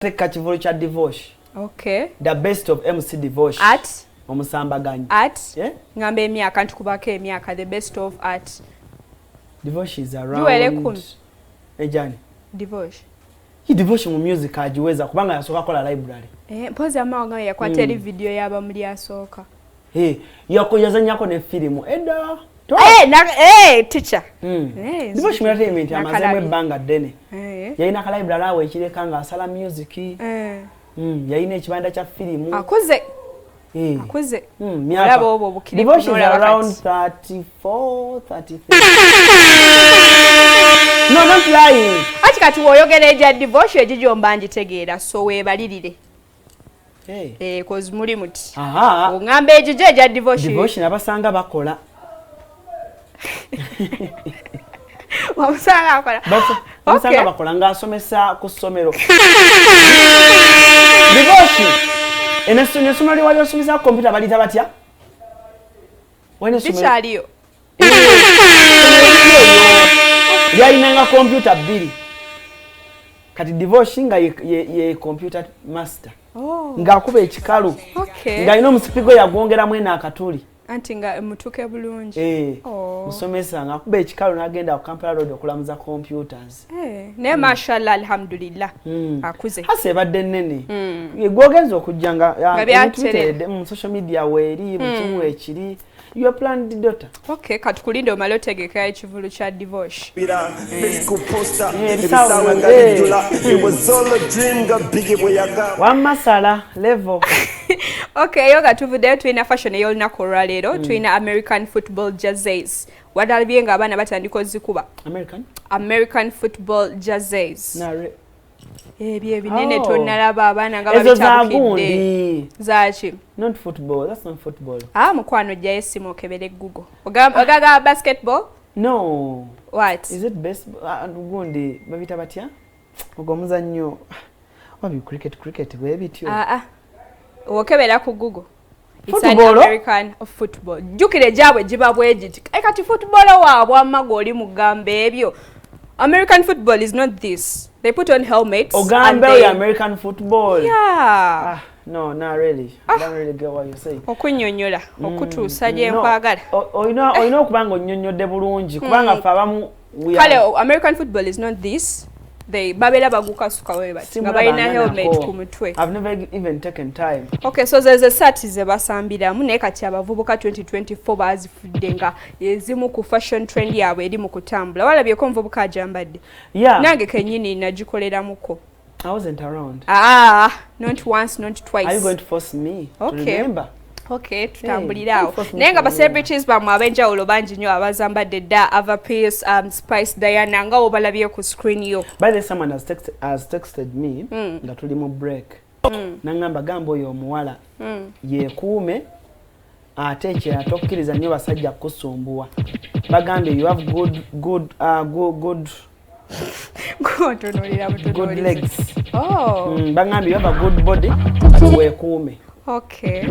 Teka kivulu kya Divosh. Okay. The best of MC Divosh. At omusambaganyi. At yeah? Ngamba emyaka, ntukubako emyaka, the best of at Divosh is around Giwere 10. Ejani. Divosh. Hi Divosh mu music ajiweza kubanga yasooka kola library. Eh, mpozi amawanga yakwata eri video y'abamuli asooka. Eh, yako yazanyako ne filimu. Eda. Eh, na eh teacher. Eh, Divosh entertainment amazeemu ebbanga ddene. Eh. Yalina ka library awo ekireka ng'asala music. Eh. Yalina ekibanda kya filimu. Akuze. Eh. Akuze. Myaka. Olaba obwo bukiri Divosh is n'olaba around kati. 34, 33. No, not lying. Ati kati w'oyogera egya Divosh egigyo mba ngitegeera, so weebalirire. Hey. Eh, 'cause muli muti. Aha. Oŋŋamba egigyo egya Divosh. Divosh nabasanga bakola. Wamusanga akola. Bamusanga bakola ng'asomesa ku ssomero. Divosh. Eno essomero lye wali osomesa kompyuta baliyita batya? Walina essomero- Likyaliyo. Lyalinanga kompyuta bbiri. Kati Divosh nga ye computer master. Oh. Ng'akuba ekikalu. Okay. Ng'alina omusipi gwe yagwongeramu eno akatuli. Anti nga mutuuke bulungi. Eh, Oh. musomesa ng'akuba ekikalu n'agenda ku Kampala Road okulamuza computers. Eh, naye mashallah, alhamdulillah. Akuze. Hasa ebadde nnene. Ye gw'ogenza okujja nga Nga byaterera. ebintu biteredde, social media weeri, buli kimu weekiri. Your planned daughter. Okay, katukulinde omale otegeka ekivulu kya Divosh. Bira, Facebook poster, Eh, ebisawe nga eh. bijula. It was all a dream nga Biggie bwe yagamba. Wamma sala level. Okay, yo nga tuvuddeyo, tulina fashion ey'olunaku olwaleero. Tulina American football jerseys. Wadalabye nga abaana batandika ozikuba. American? American football jerseys. Nare. Ebyo ebinene Oh. tonnalaba abaana nga Ezo za babitabukidde. gundi. Zaaki? Not football. That's not football. Ah, mukwano, ojjayo essimu okebere Google. Ogamba basketball? No. What? Is it baseball? Ah, gundi babita batya? Ogwo omuzannyo. Wabi cricket bwe bityo. Ah ah. Okebera ku Google. It's an Football? American football. Jjukira egyabwe giba bwe giti. Ai kati football waabwe amma g'oli mugamba ebyo. American football is not this. They put on helmets and Ogambe they oyo American football. Yeah. Ah, no, not really. I don't really get what you're saying. Okunnyonnyola, okutuusa gye No. nkwagala. Olina okuba nga onnyonnyodde bulungi kubanga ffe abamu we Kale are American football is not this. They babeera bagukasuka bwe bati nga Simulabanga balina helmet nako. ku mutwe. I've never even taken time. Okay, so zezo esaati ze basambiramu, naye kati abavubuka 2024 baazifudde nga ezimu ku fashion trend yaabwe eri mu kutambula. Walabyeko omuvubuka agyambadde? Yeah. Nange kennyini nagikoleramuko. I wasn't around. Ah, not once, not twice. Are you going to force me to Okay. remember? Okay, tutambulire awo. Don't force me Naye to nga ba remember. celebrities bammwe ab'enjawulo bangi nnyo abazambadde dda, Ava Peace, Spice Diana, nga wobalabye ku screen yo. By the way, someone has texted me nga tuli mu break. Nangamba, gamba oyo omuwala yeekuume, ate ekirala tokkiriza nnyo basajja kukusumbuwa. Bagambye you have good Gontunuulira good butunuulizi. legs. Oh. Bagambye you have a good body, but weekuume. Okay.